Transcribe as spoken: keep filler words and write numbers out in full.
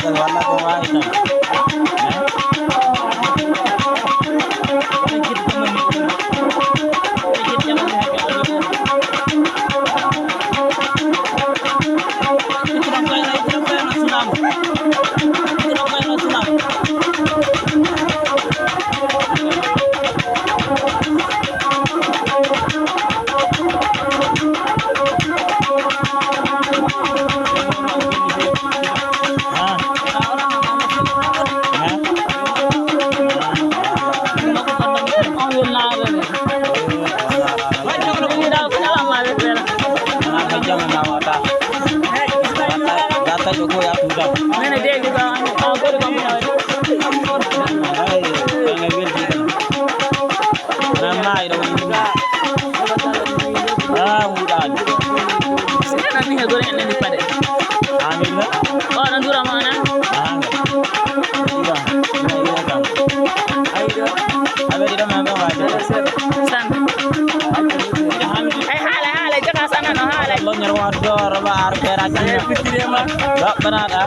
Walla ko waawi tan. Amin. Oɗo ndura mana. Tan. Ay, haala, haala, joga sana no haala. Lo nyarwa do roba ar pera. Ba banada.